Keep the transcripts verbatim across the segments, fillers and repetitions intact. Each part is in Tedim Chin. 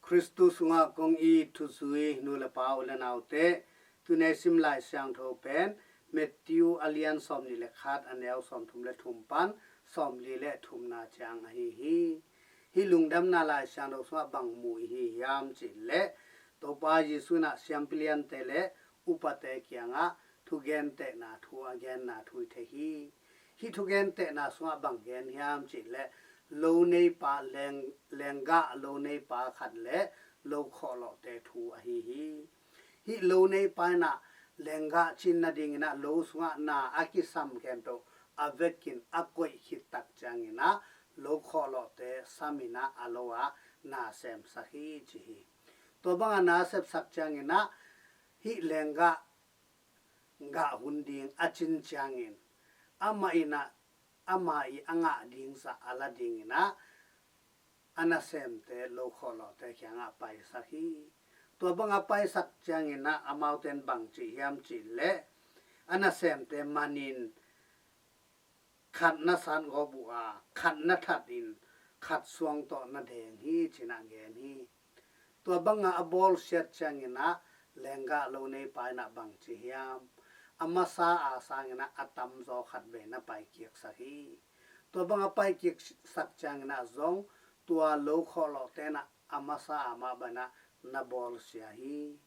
Khristu sungah kong it thuzui nu le pa, u le naute, tuni i sim Lai Siangtho pen Matthew a lian sawmnih le khat, a neu sawmthum le thum pan sawmli le thumna ciang ahi hi. Hih lungdamna Lai Siangtho sungah bang mu i hi hiam cih leh, Topa Jesuh in ah siampi liante le upate kiangah thugentehna thu a genna thu i thei hi. Hih thugentehna sungah bang gen hiam cih leh, lo neipa leng, lenggah lo neipa khat le lo khawhlawhte thu ahi hi. Hih lo neipa in ah lenggah cin nadingin ah lo sungah na a kisam khempeuh a vekin a koih khit tak ciangin ah lo khawhlawhte samin ah a lo ah na semsak hi ci hi. Tua bangah na sepsak ciangin ah hih lenggah gah hun ding a cin ciangin amah in ah ama i a ngah ding zah a la dingin ah a nasemte lo khawhlawhte kiangah paisak hi. Tua bangah paisak ciangin ah amaute in bang ci hiam cih leh, a nasemte manin khat na sat gawp uh a, khat na that in khat suang tawh na deng hi ci-in ah gen hi. Tua bangah a bawlsiat ciangin ah lenggah lo neipa in ah bang ci hiam, a masa a sangin ah a tamzaw khat vei na paikiksak hi. Tua bangah paikiksak ciangin ah zong tua lo khawhlawhte in ah a masa a mah bangin ah na bawlsia hi.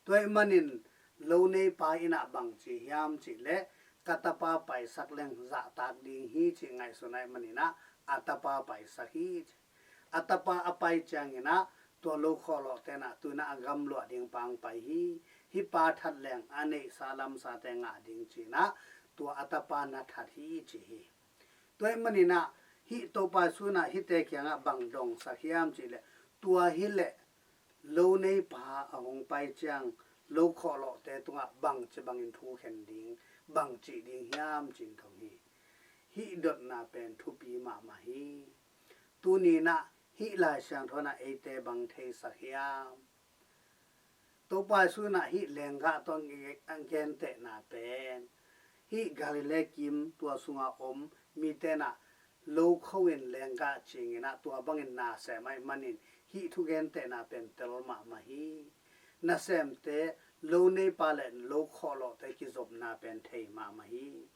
Tua ahih manin lo neipa in ah bang ci hiam cih leh, ka tapa paisak leng zahtak ding hi cih ngaihsun ahih manin ah a tapa paisak hi ci. A tapa a pai ciangin ah tua lo khawhlawhte in ah tu-in ah a gamluah ding pan pai hi. Hih pa that leng a neihsa lamsate ngah ding ci-in ah tua a tapa na that hi ci hi. Tua ahih manin ah hih Topa Jesuh in ah hihte kiangah bang dongsak hiam cih leh, tua hi leh lo neipa a hong pai ciang lo khawhlawhte tungah bangci bangin thu khen ding, bang cih ding hiam ci-in thong hi. Hih dotna pen thupi mahmah hi. Tuni in ah hih Lai Siangtho in ah eite bang theisak hiam? Topa Jesuh in ah hih lenggah tawh a gentehna pen hih Galilee kim tua sungah om mite in ah lo kho in lenggah cingin ah tua bangin na sem ahih manin hih thugentehna pen tel mahmah hi. Nasemte, lo neipa le lo khawhlawhte kizopna pen thei mahmah hi.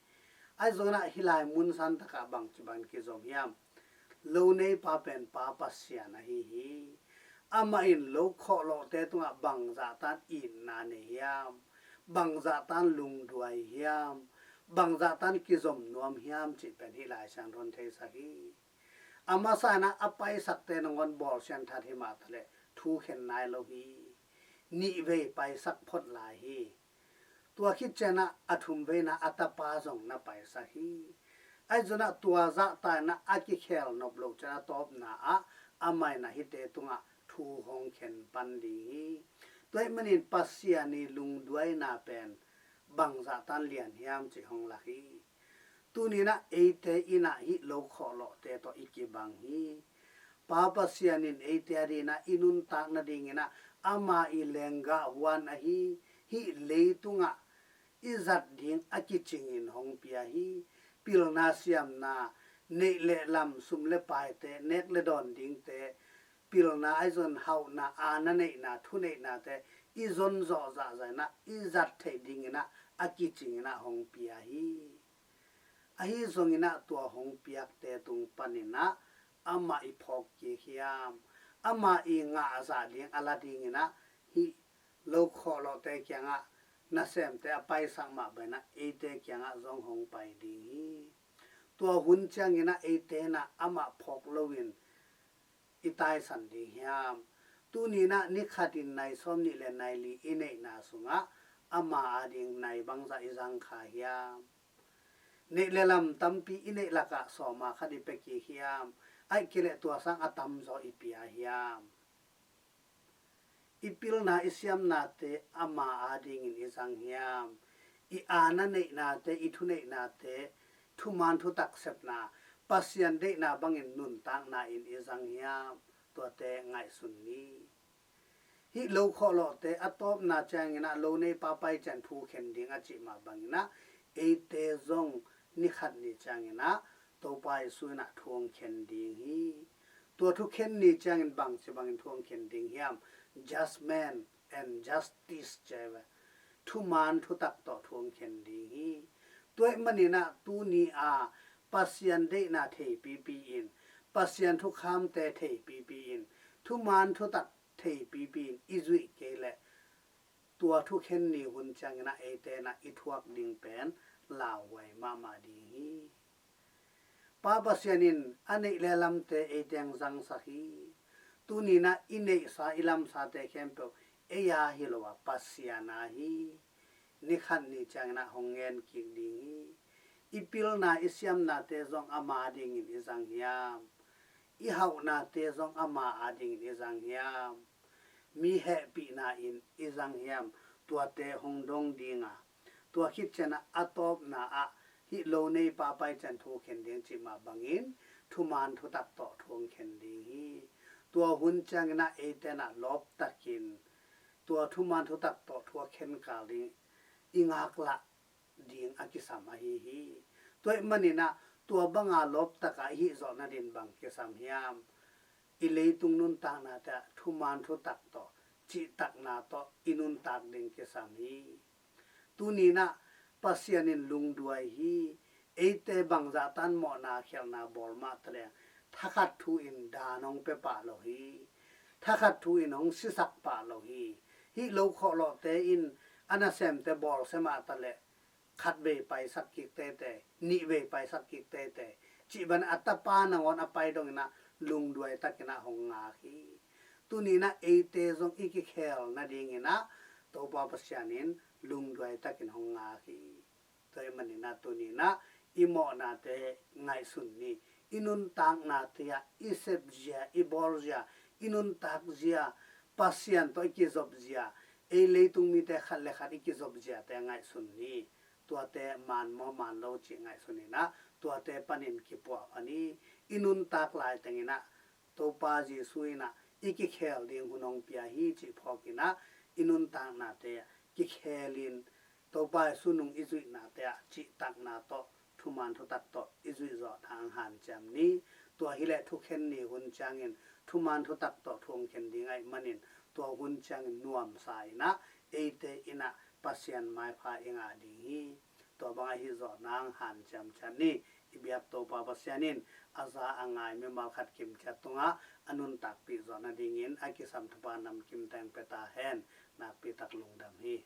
Ahi zongin ah hih lai mun santak ah bangci bangin kizom hiam? Lo neipa pen Pa Pasian ahi hi. Amah in lo khawhlawhte tungah bangzah tan itna nei hiam, bangzah tan lungduai hiam, bangzah tan kizom nuam hiam cih pen hih Lai Siangtho in theisak hi. A masa in ah a paisakte nangawn bawlsiat that hi mah ta leh thu khen nai lo hi. Nih vei paisak phot lai hi. Tua khit ciangin ah a thum vei in ah a tapa zong na paisak hi. Ahi zongin ah tua zahta in ah a kikhel nop loh ciangin a tawpna ah amah in ah hihte tungah thu hong khen pan ding hi. Tua ahih manin Pasian i lungduaina pen bangzah tan lian hiam cih hong lak hi. Tuni in ah eite in ah hih lo khawhlawhte tawh i kibang hi. Pa Pasian in eite adingin ah i nuntak nadingin ah ama i lenggah huan ahi hih leitungah i zat ding a kicingin hong pia hi. Pilna siamna, neih le lam, sum le paite, nek le dawn dingte, pilna ahi zongin hauhna, aana neihna, thuneihnate i zon zawh zahzah in ah i zat theih dingin ah a kicingin ah hong pia hi. Ahi zongin ah tua hong piakte tung panin ah amah i phawk kik hiam, amah i ngah zah ding a la dingin ah hih lo khawhlawhte kiangah nasemte a paisak mah bangin ah eite kiangah zong hong pai ding hi. Tua hun ciangin ah eite in ah amah phawk loin i taisan ding hiam? Tuni in ah ni khatin nai sawmnih le nai li i neihna sungah ama ading nai bangzah i zang kha hiam? Neih le lam tampi i neih lakah sawma khat i pia kik hiam? Ahih kei leh tua sang a tamzaw i pia hiam? I pilna i siamnate ama adingin i zang hiam? I aana neihnate, i thuneihnate, thuman thutak sepna, Pasian deihna bangin nuntakna in i zang hiam? Tuate ngaihsun ni. Hih lo khawhlawhte a tawpna ciangin ah lo neipa pai ciang thu khen ding a cih mah bangin ah eite zong ni khat ni ciangin ah Topa Jesuh in ah thu hong khen ding hi. Tua thukhen ni ciangin bangci bangin thu hong khen ding hiam? Judgment and justice ci a hi ve. Thuman thutak tawh thu hong khen ding hi. Tua ahih manin ah tuni a Pasian deihna theipipi in, Pasian thukhamte theipipi in, thuman thutak theipipi in i zuih kei leh, tua thukhen ni hun ciangin ah eite in ah i thuak ding pen lauhuai mahmah ding hi. Pa Pasian in a neih le lamte eite hong zangsak hi. Tuni in ah i neihsa i lamsate khempeuh ei a hi lo a, Pasian a hi. Ni khat ni ciangin ah hong ngen kik ding hi. I pilna i siamnate zong ama dingin i zang hiam? I hauhnate zong ama a dingin i zang hiam? Mi hehpihna in i zang hiam? Tuate hong dong ding a, tua khit ciangin ah a tawpna ah hih lo nei pa pai ciang thu khen ding cih mah bangin thuman thutak tawh thu hong khen ding hi. Tua hun ciangin ah eite in ah lawptakin tua thuman thutak tawh thu a khen kal ding i ngaklah ding a kisam ahi hi. Tua ahih manin ah tua banga lawptak a i hih zawh nading bang kisam hiam? I leitung nuntaknate ah thuman thutak tawh, cihtakna tawh i nuntak ding kisam hi. Tuni in ah Pasian in lungduai hi. Eite bangzah tan mawhna khialhna bawl mah taleng, thakhat thu in dan hong pia pah lo hi. Thakhat thu in hong sisak pah lo hi. Hih lo khawhlawhte in a nasemte bawlsia mah taleh, khat vei paisak kik teitei, nih vei paisak kik teitei, cih bang a tapa nangawn a pai dongin ah lungduai takin ah hong ngak hi. Tuni in ah eite zong i kikhel nadingin ah Topa Pasian in lungduai takin hong ngak hi. Tua ahih manin ah tuni in ah i mawhnate ngaihsun ni. I nuntaknate ah i sepzia, i bawlzia, i nuntakzia, Pasian tawh i kizopzia, ei leitung mite khat le khat i kizopziate ngaihsun ni. Tuate man maw man lo cih ngaihsun in ah tuate panin kipuahpha ni. I nuntak laiteng in ah Topa Jesu in ah i kikhel ding hun hong pia hi cih phawk in ah i nuntaknate ah kikhelin Topa Jesu nung i zuihnate ah cihtakna tawh, thuman thutak tawh i zuih zawh nang hanciam ni. Tua hileh thukhen ni hun ciangin thuman thutak tawh thu hong khen ding ahih manin tua hun ciangin nuamsa in ah eite in ah Pasian maipha i ngah ding hi. Tua bang ahi zawh nang hanciam ciat ni. I biak Topa Pasian in a za a ngai mimal khat kimciat tungah a nuntakpih zawh nadingin a kisam thupha namkim teng pia ta hen. Nakpi tak lungdam hi.